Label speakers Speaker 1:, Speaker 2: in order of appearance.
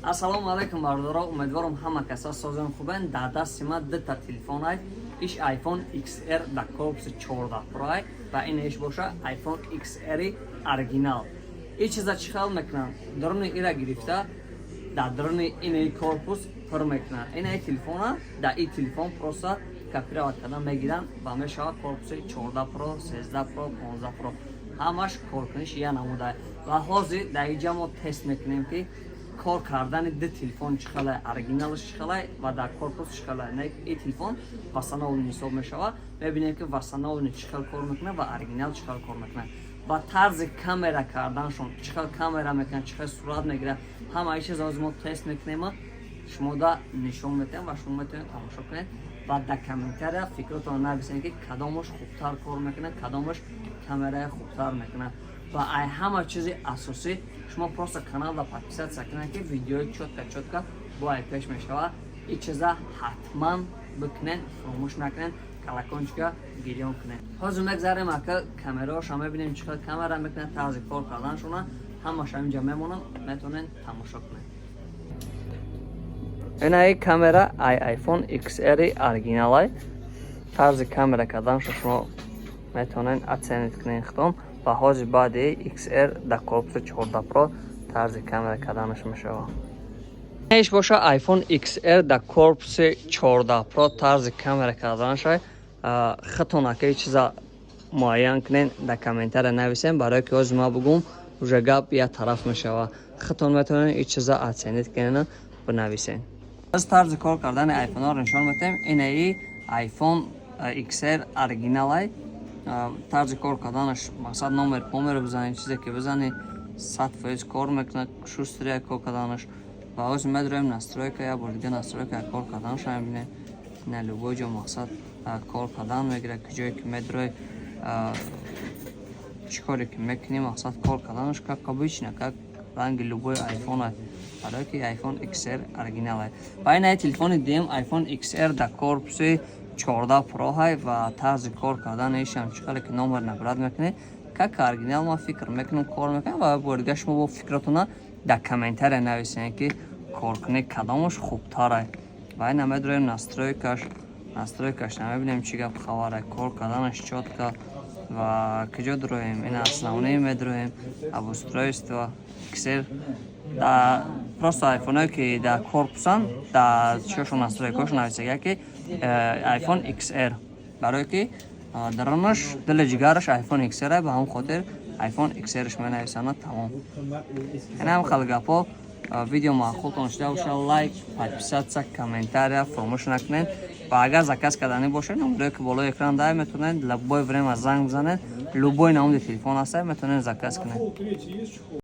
Speaker 1: Ассалому алайкум, бардоро. Умедворам, ҳама каса созем, хубен. Дар дасти ман дута телефон ай. Иш iPhone XR дар корпуси 14 Pro ай ва ин иш боша iPhone XR оригинал. Ин чиза чӣ хел мекунанд? Даруни ира гирифта, дар даруни ин корпус пур мекунанд. Ин ай телефона дар ин телефон просто копировать кардан мегиранд ва мешавад корпуси 14 Pro, 13 Pro, 15 Pro. Ҳамаш коркуниш я намуда. Ва ҳозир дар инҷа мо тест мекунем, ки кор кардани ду телефон чӣ хелай, оригиналаш чӣ хелай ва дар корпус чӣ хелай. Не, ин телефон восстановленный ҳисоб мешавад. Мебинем, ки восстановленный чӣ хел кор мекунад ва оригинал чӣ хел кор мекунад ва тарзи камера карданшон, чӣ хел камера мекунад, чӣ хел сурат мегирад. Ҳамаи чиз ҳозир мо тест мекунем, шумода нишон метиҳем ва шумо метавонед тамошо кунед ва дар комментария фикротон нависед, ки кадомаш хубтар кор мекунад, кадомаш камераи хубтар мекунад. Ва ай ҳама чизи асосӣ, шумо просто каналда подписаться кунед, ки видеои чётко чётко бо ай пеш мешавад. Ин чиза ҳатман бикунед, фуромӯш накунед, колокольчика гирён кунед. Ҳозир мегзарем, ака, камераҳоша мебинем, чӣ хел камера мекунад, тарзи кор карданшона. Ҳамаша инҷа мемонам, метавонед тамошо кунед. Инаи камера ай iPhone XR оригиналай. Тарзи камера карданшо шумо метавонед оценить кунед худтон. Ва ҳозир баъди XR дар корпуси 14 Pro тарзи камера карданаш мешавад. Иш боша iPhone XR дар корпуси 14 Pro тарзи камера карданаша. Худтон, ака, чиза муайян кунед, дар комментария нависем, барое ки ҳозир ман бугум, уже гап як тараф мешавад. Худтон метавонед ин чиза оценить кунед, бинависед. Аз тарзи кор кардани айфонҳоро нишон метаҳем. Инаи iPhone XR оригиналай. Тарзи кор карданаш, мақсад, номер померо бизанед, чизе ки бизанед, 100% кор мекунад, шустрия кор карданаш. Ва ҳозир медроем настройка, як бор дига настройка кор карданаш мебинем. На любой ҷо, мақсад, кор кардан мегирад. Ки ҷое ки медрои, чӣ коре ки мекунӣ, мақсад, кор карданаш как обычно, как ранги любой айфон, барое ки iPhone XR оригинал. Ва ин ай телефони дуюм, iPhone XR дар корпуси 14 Pro ҳай ва тарзи кор карданашам чӣ хеле ки номер набрать мекунед, как оригинал ман фикр мекунам, кор мекунам. Ва бори дига шумо бо фикротона дар комментария нависед, ки коркунӣ кадомаш хубтарай. Ва ина медроем настройкаш. Настройкаш намебинем, чӣ гап хабара, кор карданаш чётко. Ва куҷо дроем? Ина основные медроем, обустройство XR да просто айфоное ки дар корпусанд, дар чиёшон, настройкаошон нависага, ки iPhone XR, барое ки даронаш, дили ҷигараш iPhone XR, ба ҳамон хотир iPhone XR-ш менависанд, тамом. Ин ҳам хел гапҳо. Видео маъқултон шуда боша, лайк, подписаться, комментария фаромӯш накунед. Ва агар заказ карданӣ бошед, номерое ки болои экран дай, метавонед любое время занг бизанед. Любой намуди телефон ҳаста, метавонед заказ кунед.
Speaker 2: Третий есть чехол?